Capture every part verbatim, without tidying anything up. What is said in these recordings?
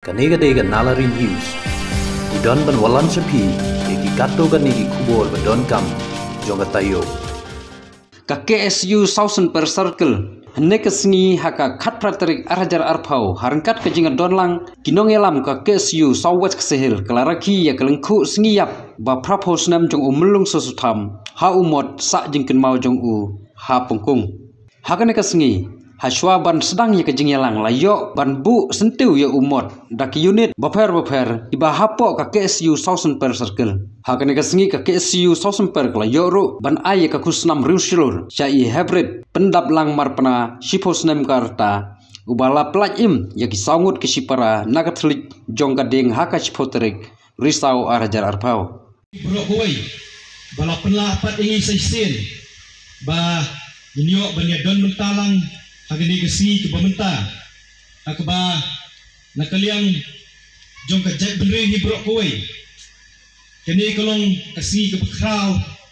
Kane ka dei ka Nalari News. Ngi don ban wallam sha phi ïa ki katto katne ki khubor ba donkam jong ka taïew. Ka K S U South Sohnpar Circle, hynne ka sngi ha ka khatphra tarik ar hajar arphew, ha ryngkat ka jingdon lang ki nongïalam ka K S U South West Khasi Hills, ka la rakhe ïa ka lyngkhuh sngi ïap ba phraphew snem jong u Myllung Soso Tham ha u Mot, sah jingkynmaw jong u ha Pongkung. Ha kane ka sngi, ha shuwa ban sdang ïa ka jingïalang, la ïoh ban buh syntiew ïa u Mot da ki unit bapher bapher kiba hapoh ka K S U South Sohnpar Circle. Ha kane ka sngi ka K S U South Sohnpar ka la ïoh ruh ban ai ïa ka khusnam riewshlur sha i Hybrid Pyndaplang Marpna, shiphew snem ka rta, uba la pyllait im ïa ki saw ngut ki shipara na ka thylliej jong ka dieng ha ka shiphew tarik Risaw ar hajar arphew. Baroh kawei ba la pynlah pat ïa ngi sa shisien ba ngin ïoh ban ïadon bynta lang ha kane ka sngi kaba mynta, ha kaba na ka liang jong ka jaitbynriew hi baroh kawei, kane ka long ka sngi kaba khraw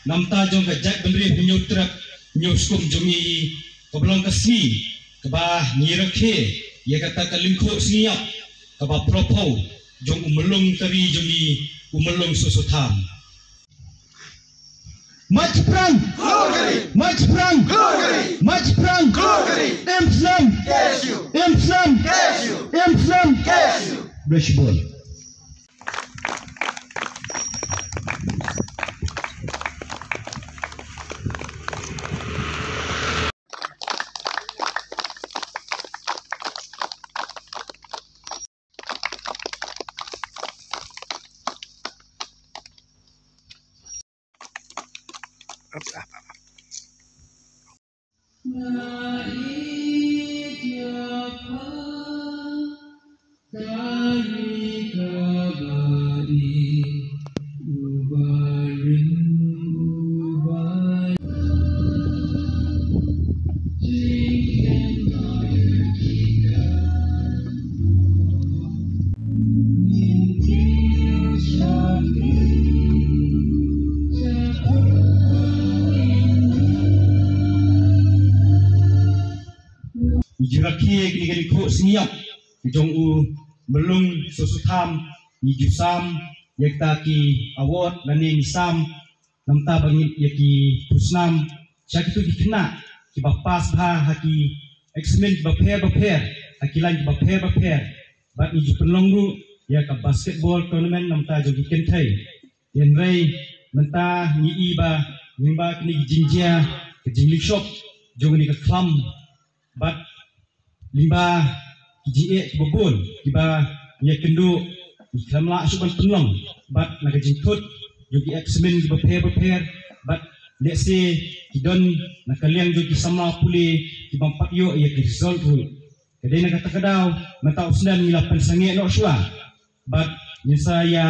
na bynta jong ka jaitbynriew Hynñiewtrep Hynñiewskum jong ngi, kaba long ka sngi kaba ngi rakhe ïa kata ka lyngkhuh sngi ïap kaba phraphew jong u Myllung tari jong ngi, u Myllung Soso Tham. Mach phrang! Mach phrang! Mach phrang! Em Islam! Em Islam! Em Islam! Bless you all. Ngi ju rakhe kine ki lyngkhuh sngi ïap ki jong u Myllung Soso Tham, ngi ju sam ïa kita ki award lane ngi sam namar ba ngin ïa ki khusnam sha kito ki khynnah kiba pass bha ha ki exam bapher bapher, ha ki lain bapher bapher. Bad ngi ju pynlong ruh ïa ka basketball tournament namar jong ki kynthei. Hynrei mynta ngi i ba lyngba kine ki jingjia, ka jingleh shop jong kane ka khlam bad lyngba ki jingeh kiba bun kiba ngi ïakynduh, ngi khlem lah shuh ban pynlong bad na ka jingthut jong ki exam kiba pher bapher bad lehse ki don na ka liang jong ki samla pule ki bym pat ïoh ïa ki result ruh. Ka dei na kata ka daw mynta u snem ngi la pynsangeh noh shuwa bad ngin sa ïa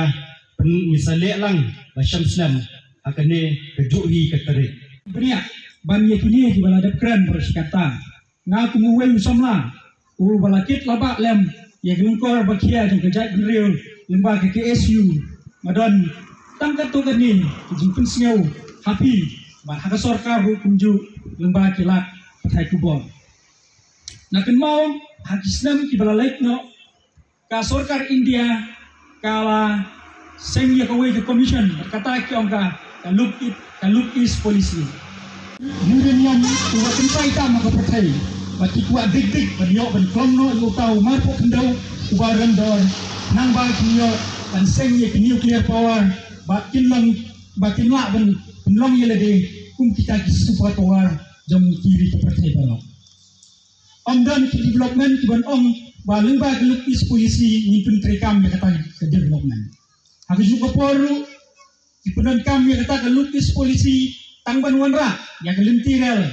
pyn-, ngin sa leh lang ba shem snem ha kane kajuh hi ka tarik. Bniah ban ïa kine kiba la dep kren baroh shi katta. Nga kum uwei u samla uba la kit la bah lem ïa ki lyngkor ba khia jong ka jaitbynriew lyngba ka K S U, nga don tang katto katne ka jingpynsngew ha phi bad ha ka sorkar ruh kumjuh lyngba ki lad pathai khubor. Nga kynmaw ha ki snem kiba la leit noh, ka sorkar India ka la seng ïa kawei ka commission, kata ki ong ka, ka look it, ka look east policy. Uranium uba kynthai tam ha ka pyrthei, bad ki kwah dik dik ban ïoh ban khlong noh ïa uta u marpoh khyndew uba rem dor, nangba kin ïoh ban seng ïa ki nuclear power, bad kin long, bad kin lah ban pynlong ïa lade kum kita ki super power jong ki ri ki pyrthei baroh. Ym don ki development kiban ong ba lyngba ka look east policy ngin pyntreikam ïa kata ka development. Ha kajuh ka por ruh ki pyndonkam ïa kata ka look east policy tang ban wanrah ïa ka lynti rel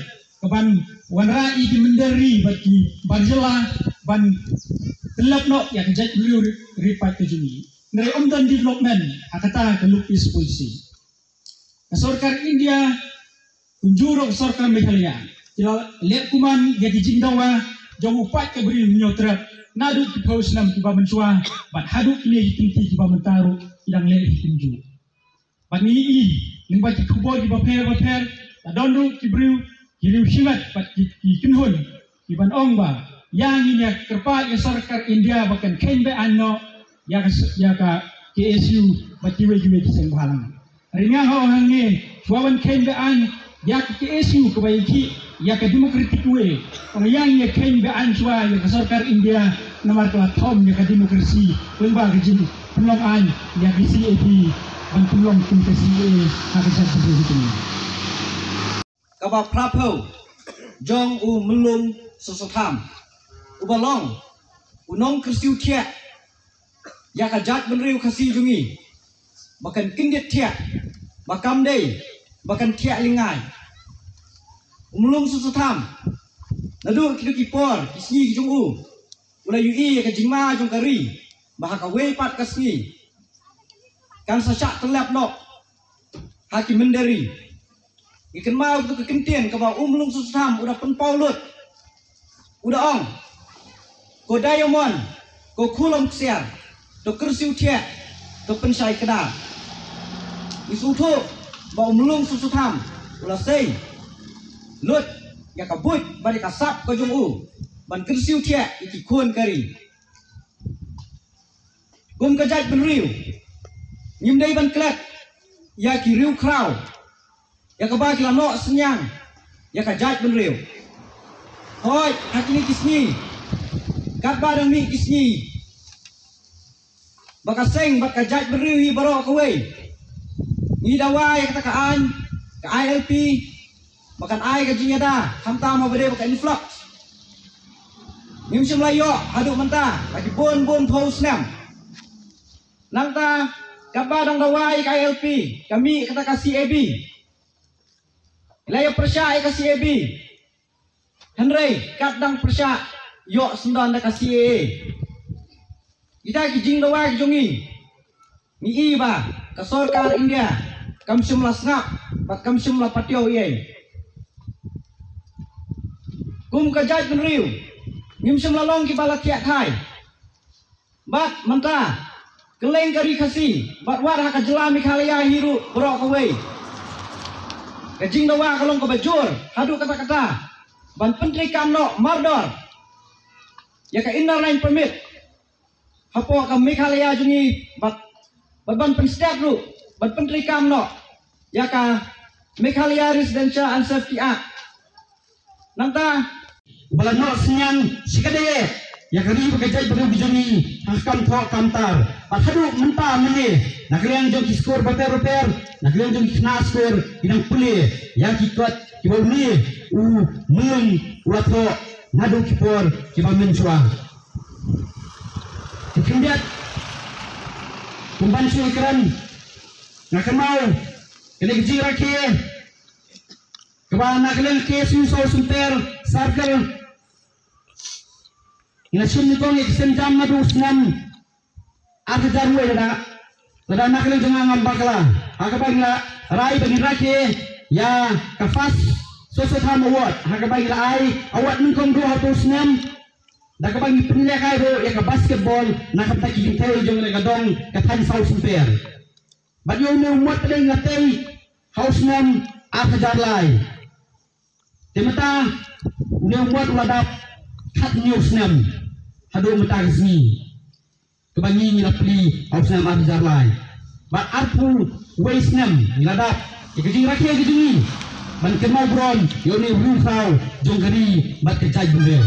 kaban wanrah ïa ki mynder ri bad ki bar jylla ban tyllep noh ïa ka jaitbynriew ri, ri paid ka jong ngi. Hynrei ym don development ha kata ka look east policy. Ka sorkar India kumjuh ruh ka sorkar Meghalaya ki la leh kumne ïa ki jingdawa jong u paid ka Bri Hynñiewtrep naduh ki phew snem kiba mynshuwa bad haduh kine ki kynti kiba mynta ruh ki dang leh hi kumjuh. Bad ngi i lyngba ki khubor kiba pher bapher, la don ruh ki briew, ki riew shimet bad ki, ki kynhun kiban ong ba Ïa ngin ïa kyrpad ïa sorkar India ba kan kheiñ be-aiñ noh ïa ka, ïa ka K S U bad kiwei kiwei ki seng bhalang. Hynrei nga ong hangne, shuwa ban kheiñ be-aiñ ïa ka K S U kaba ïeit ïa ka democratic way, ong ïa ngin ïa kheiñ be-aiñ shuwa ïa ka sorkar India, namar ka la thom ïa ka democracy lyngba ka jingpynlong aiñ ïa ka C A A, ban pynlong kum ka C A A ha ka jaitbynriew jong ngi. Kaba phraphew jong u Myllung Soso Tham, uba long u nongkyrsiew thiah ïa ka jaitbynriew Khasi jong ngi, ba kan kyndit thiah, ba kam dei ba kan thiah lyngngai. U Myllung Soso Tham, naduh kito ki por ki sngi ki jong u, u la ïohi ïa ka jingma jong ka ri, ba ha kawei pat ka sngi kan sa shah tyllep noh ha ki mynder ri. Ngi kynmaw ïa ka kyntien kaba u Myllung Soso Tham u da pynpaw lut, u da ong: "Ko Diamond, ko Khulom Ksiar, to kyrsiew thiah, to pynshai kdar." Ngi sngewthuh ba u Myllung Soso Tham u la sei lut ïa ka buit bad ïa ka sap ka jong u ban kyrsiew thiah ïa ki khun ka ri. Kum ka jaitbynriew, ngim dei ban klet ïa ki riewkhraw ïa kaba ki la noh synñiang ïa ka jaitbynriew. Hooid, ha kine ki sngi, katba dang mih ki sngi ba ka seng bad ka jaitbynriew hi baroh kawei, ngi dawa ïa kata ka aiñ, ka I L P, ba kan ai ka jingïada khamtam ha ba dei ba ka influx. Ngim shym la ïoh haduh mynta, la ki bun bun phew snem. Nangta katba dang dawa ïa ka I L P, ka mih kata ka C A B. La ïa pyrshah ïa ka C A B, hynrei kat dang pyrshah ïoh syndon da ka C A A. Kita ki jingdawa ki jong ngi, ngi i ba ka sorkar India kam shym la sngap bad kam shym la patiaw ei ei. Kum ka jaitbynriew, ngim shym la long kiba la thiah thai. Bad mynta, kylleng ka ri Khasi bad wat ha ka jylla Meghalaya hi ruh baroh kawei, ka jingdawa ka long kaba jur haduh katta katta ban pyntreikam noh mardor ïa ka Inner Line Permit hapoh ka Meghalaya jong ngi, bad, bad ban pynstet ruh ban pyntreikam noh ïa ka Meghalaya Residential and Safety Act. Nangta, ba la noh synñiang shikatdei ïa ka ri bad ka jaitbynriew ki jong ngi ha ka kam thoh kam tar. Bad haduh mynta mynne, na ka liang jong ki skur bapher bapher, na ka liang jong ki khynnah skur, ki dang pule ïa ki kot kiba une u Myllung u la thoh naduh ki por kiba mynshuwa. Ki khyndiat, kumban shu kren, nga kynmaw kane ka jingrakhe kaba na ka liang K S U Saw Center Circle ngi la shim nyngkong ïa ka sienjam naduh u snem ar hajar wei lada, lada na ka liang jong nga ngam bakla, ha kaba ngi la rai ba ngin rakhe ïa ka First Soso Tham Award, ha kaba ngi la ai award nyngkong duh ha uto u snem, da kaba ngi pynlehkai ruh ïa ka basketball na ka bynta ki kynthei jong kane ka dong ka thaiñ Saw Center. Bad ïa une u mot pat ngi la tei ha u snem ar hajar lai. Te mynta une u mot u la dap khathynñiew snem haduh mynta ka sngi, kaba ngi ngi la plie ha u snem ar hajar lai. Bad arphew wei snem ngi la dap ïa ka jingrakhe ka jong ngi ban kynmaw burom ïa une u riewkhraw jong ka ri bad ka jaitbynriew.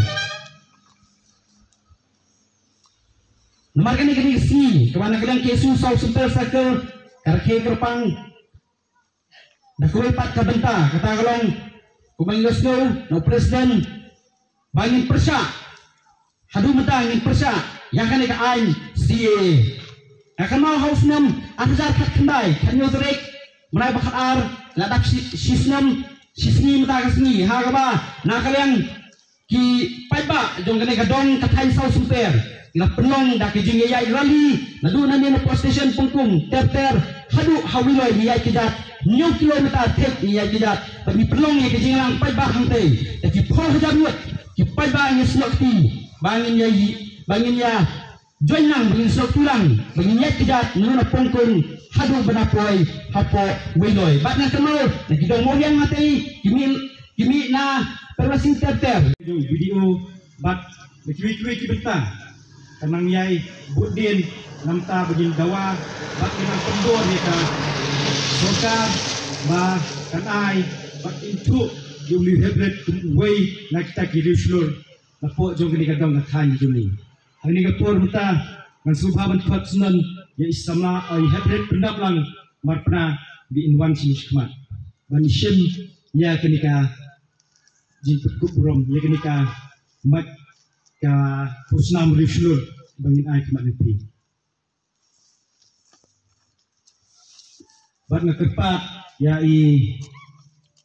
Namar kane, kane ka sngi kaba na ka liang K S U Saw Center Circle ka rakhe kyrpang da kawei pat ka bynta, kata ka long, kumba ngi la sngew na u president, ba ngin pyrshah, haduh mynta ngin pyrshah ïa kane ka aiñ C A A. Nga kynmaw ha u snem ar hajar khatkhyndai, khathynñiew tarik bnai ba khatar, la dap shi, shi snem shi sngi mynta ka sngi, ha kaba na ka liang ki paidbah jong kane ka dong ka thaiñ Saw Center ngi la pynlong da ka jingïaid rally naduh nangne na police station Pongkung ter ter haduh ha Weiloi, ngi ïaid kjat hynñiew kilometer thik, ngi ïaid kjat bad ngi pynlong ïa ka jingïalang paidbah hangtei. Da ki phew hajar ngut ki paidbah ngi snoh kti ba ngin ïa, ba ngin ïa join lang, ba ngin snoh kti lang, ba ngin ïaid kjat naduh na Pongkung haduh ba na poi hapoh Weiloi. Bad nga kynmaw na ki dong Mawriang hangtei ki mih, ki mih na Perlasing ter ter. Jong video bad Na kiwei kiwei ki bynta kan nang ïai bud dien namar ba ngin dawa bad ngin nang pynbor ïa ka sorkar ba kan ai bad ïathuh ïa u Liu Heprit kum uwei na kita ki riewshlur napoh jong kane ka dong ka thaiñ jong ngi. Hangne ka por mynta ngan sngewbha ban khot sngewbha ïa i samla, ïa i Heprit Pyndaplang Marpna ba in wan sha khmat ban shim ïa kane ka jingpynkut burom ïa kane ka mat ka khusnam riewshlur ba ngin ai khmat ïa phi. Bad nga kyrpad ïa i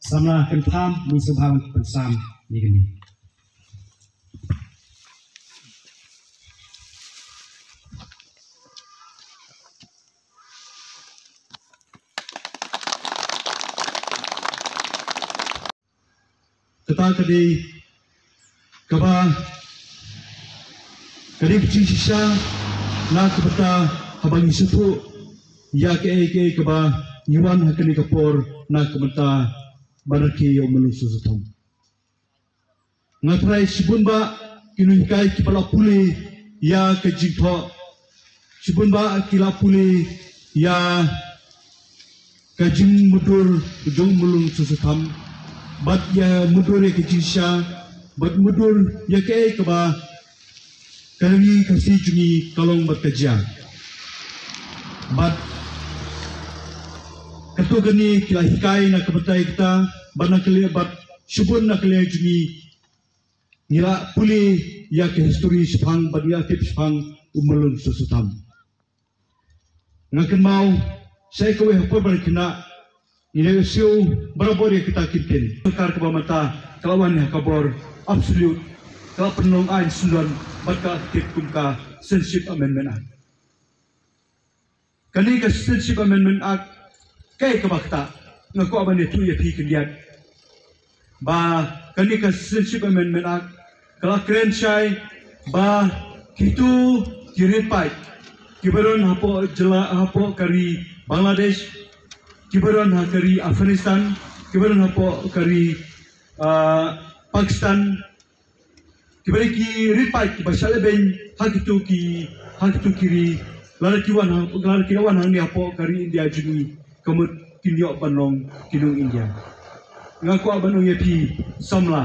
samla kynpham, ngi sngewbha ban pynsam ïa kane. Kata ka dei kaba ka dei ka jingshisha na ka bynta haba ngi sngewthuh ïa kaei kaei kaba ngi wan ha kane ka por na ka bynta ban rakhe ïa u Myllung Soso Tham. Nga tharai shibun bah ki nonghikai kiba la pule ïa ka jingthoh, shibun bah ki la pule ïa ka jingmudui jong u Myllung Soso Tham, bad ïa mudui ïa ka jingshisha, bad mudui ïa kaei kaba ka ri Khasi jong ngi ka long bad ka jia. Bad katto katne ki la hikai na ka bynta kata, bad na ka liang, bad shibun na ka liang jong ngi ngi la pule ïa ka histori shaphang bad ngi la tip shaphang u Myllung Soso Tham. Nga kynmaw sa ïa kawei ha por ba ngi khynnah ngi la ïohsngew barabor ïa kita ki ktien. Sorkar kaba mynta ka la wan ha ka bor absolute, ka la pynlong aiñ syndon bad ka la tip kum ka Citizenship Amendment Act. Kane ka Citizenship Amendment Act kaei kaba ktah? Nga kwah ban ïathuh ïa phi khyndiat ba kane ka Citizenship Amendment Act ka la kren shai ba kito ki rit paid kiba don hapoh jylla, hapoh ka ri Bangladesh, kiba don ha ka ri Afghanistan, kiba don hapoh ka ri, ah, Pakistan, kiba dei ki rit paid kiba shah lehbeiñ ha kito ki, ha kito ki ri, lada ki wan ha, lada ki wan hangne hapoh ka ri India jong ngi, ka mut kin ïoh ban long ki nong India. Nga kwah ban ong ïa phi samla,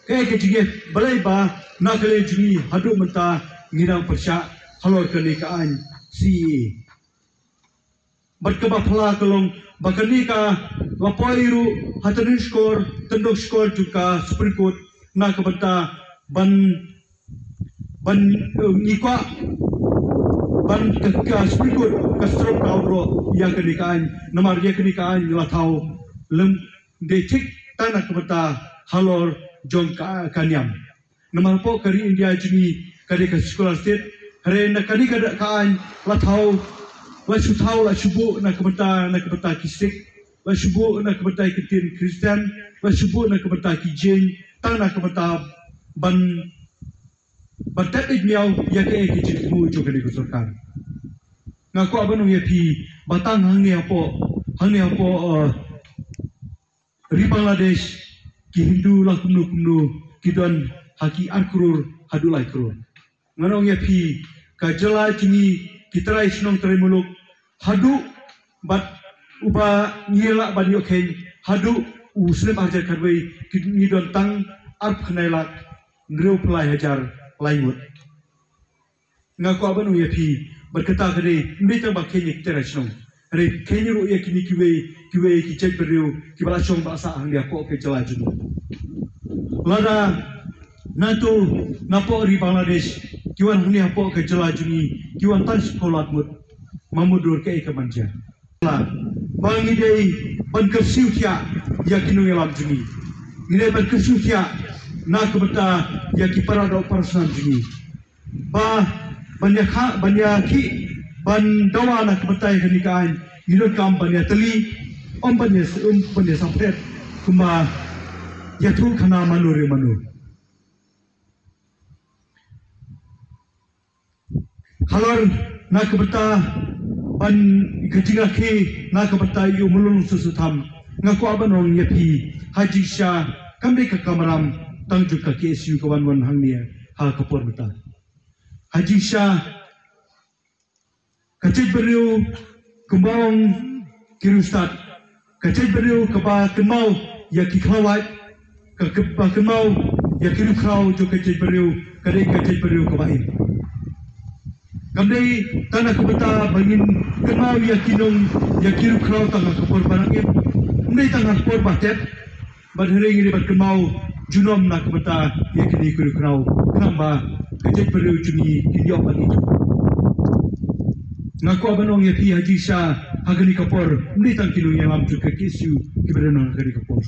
kaei ka jingeh balei ba na ka liang jong ngi haduh mynta ngi dang pyrshah halor kane ka aiñ C A A? Bad kaba phylla ka long ba kane ka la poi ruh ha tyndong shkor, tyndong shkor jong ka Supreme Court na ka bynta ban, ban, eh, ngi kwah ban ka, ka Supreme Court ka strike down ruh ïa kane ka aiñ, namar ïa kane ka aiñ la thaw lem dei thik tang na ka bynta halor jong ka, ka niam. Namar hapoh ka ri India jong ngi ka dei ka secular state, hynrei na kane ka, ka aiñ la thaw, la shu thaw, la shu buh na ka bynta, na ka bynta ki Sikh, la shu buh na ka bynta ki ktien Khristan, la shu buh na ka bynta ki Jain, tang na ka bynta ban, ban tep ïa miaw ïa kaei ka jingthmu jong kane ka sorkar. Nga kwah ban ong ïa phi ba tang hangne hapoh, hangne hapoh, eh, ri Bangladesh, ki Hindu la kumno kumno ki don ha ki ar klur haduh lai klur. Ngan ong ïa phi, ka jylla jong ngi, ki trai shnong trai muluk, haduh bad uba ngi lah ban ïoh kheiñ, haduh u snem ar hajar khatwei ki, ngi don tang arphew khyndai lak hynriewphew lai hajar lai ngut. Nga kwah ban ong ïa phi, bad kata ka dei, ym dei tang ba kheiñ ïa ki trai shnong, hynrei kheiñ ruh ïa kine kiwei, kiwei ki jait briew kiba la shong ba la sah hangne hapoh ka jylla jong ngi. Lada nato, napoh ri Bangladesh ki wan hangne hapoh ka jylla jong ngi, ki wan tang shiphew lak ngut, ma mutdur kaei kaban jia? Ba ngi dei ban kyrsiew thiah ïa ki nongïalam jong ngi. Ngi dei ban kyrsiew thiah na ka bynta ïa ki para doh para snam jong ngi. Ba ban ïa kha, ban ïa ki, ban dawa na ka bynta ïa kane ka aiñ, ngi donkam ban ïa tylli, ym ban ïa, ym ban ïa saphriang kumba ïathuh khana mano re mano. Halor na ka bynta ban ka jingrakhe na ka bynta ïa u Myllung Soso Tham, nga kwah ban ong ïa phi, ha jingshisha kam dei ka kamram, tang jong ka K S U ka wan wan hangne ha ka por mynta. Ha jingshisha ka jaitbynriew kumba ong ki riewstad, ka jaitbynriew kaba kynmaw ïa ki khlawait, ka kaba kynmaw ïa ki riewkhraw jong ka jaitbynriew, ka dei ka jaitbynriew kaba im. Kam dei tang na ka bynta ba ngin kynmaw ïa ki nong, ïa ki riewkhraw tang ha ka por ba nang im. Ym dei tang ha ka por ba tep. Bad hynrei ngi dei ban kynmaw junom na ka bynta ïa kine ki riewkhraw, khnang ba ka jaitbynriew jong ngi kin ïoh ban ithuh. Nga kwah ban ong ïa phi ha jingshisha ha kane ka por, ym dei tang ki nongïalam jong ka K S U kiba don ha kane ka por.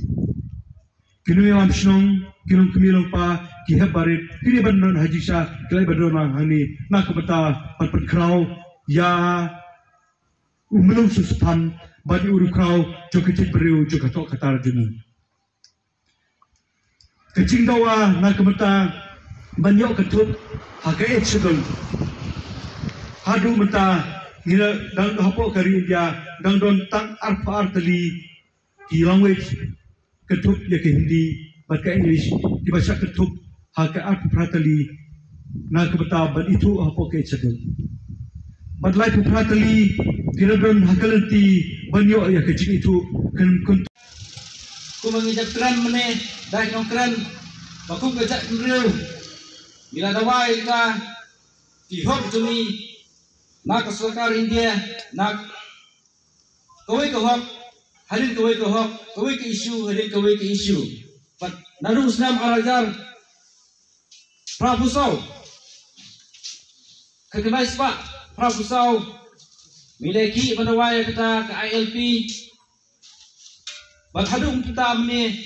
Ki nongïalam shnong, ki longkmie longkpa, ki hep barit, ki dei ban don ha jingshisha, ki la dei ban don hangne na ka bynta ban pynkhraw ïa u myllung sngewsih bad ïa u riewkhraw jong ka jaitbynriew jong ka tohkata jong ngi. Ka jingdawa na ka bynta ban ïoh kynthup ha ka Eighth Schedule. Haduh mynta ngi la dang hapoh ka ri India dang don tang arphew ar tylli ki language, kynthup ïa ka Hindi bad ka English, kiba shah kynthup ha ka arphew phra tylli na ka bynta ban ithuh hapoh ka Eighth Schedule. Bad laiphew phra tylli ki la don ha ka lynti ban ïoh ïa ka jingithuh kan kun. Kumba ngi da kren mynne, da ngi kren ba kum ka jaitbynriew ngi la dawa ïa ka, ki hok jong ngi na ka sorkar India, na kawei ka hok hadien kawei ka hok, kawei ka issue hadien kawei ka issue. Bad naduh u snem ar hajar phra phew saw, ka khyndai spah phra phew saw, ngi la ïakhih ban dawa ïa kata ka I L P. Bad haduh mynta mynne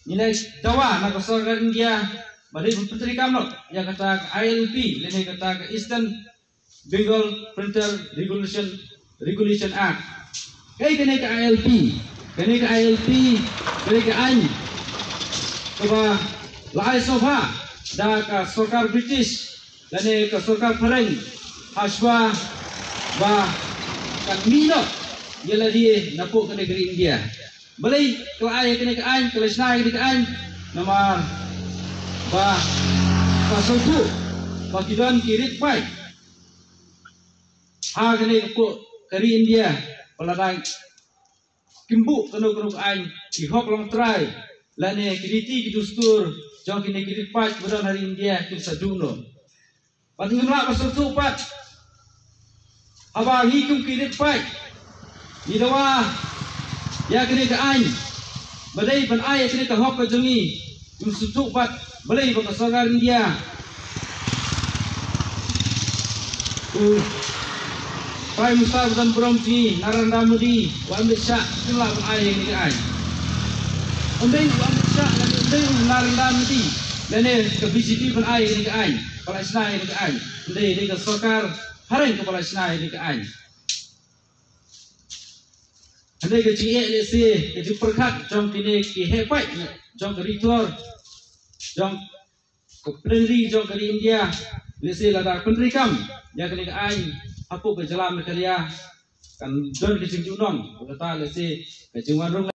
ngi la dawa na ka sorkar India ba dei ban pyntreikam noh ïa kata ka I L P lane kata ka Eastern Bengal Printer Regulation, Regulation Act. Kaei kane ka I L P? Kane ka I L P, kane ka aiñ kaba la ai sngewbha da ka sorkar British lane ka sorkar phareng hashwa ba kan mih noh ïa lade napoh kane ka ri India. Balei ka la ai kane ka aiñ, ka la shna ïa kane ka aiñ? Namar ba ka sngewthuh ba ki don ki rit paid ha kane ka pdeng ka ri India ba la dang kim buh kano kano ka aiñ, ki hok longtrai lane ki riti ki dustur jong kine ki rit paid ba don ha ri India kim sa duh noh. Bad ngim lah ban sngewthuh pat haba ngi kum ki rit paid ngi dawa ïa kane ka aiñ ba dei ban ai ïa kane ka hok ka jong ngi. Ngim sngewthuh pat balei ba ka sorkar India, u Prime Minister ba don burom jong ngi Narendra Modi, u am dei shah, kim lah ban ai ïa kane ka aiñ. Ym dei u Amit Shah lane ym dei u Narendra Modi lane ka B J P ban ai ïa kane ka aiñ, ba la shna ïa kane ka aiñ. Ym dei, dei ka sorkar phareng kaba la shna ïa kane ka aiñ. Hynrei ka jingeh lehse ka jingpyrkhat jong kine ki heh paid jong ka ri Thor, jong ka pdeng ri jong ka ri India, lehse lada pyntreikam ïa kane ka aiñ hapoh ka jylla Meghalaya kan don ka jingjuh nong, kata lehse ka jingwan rung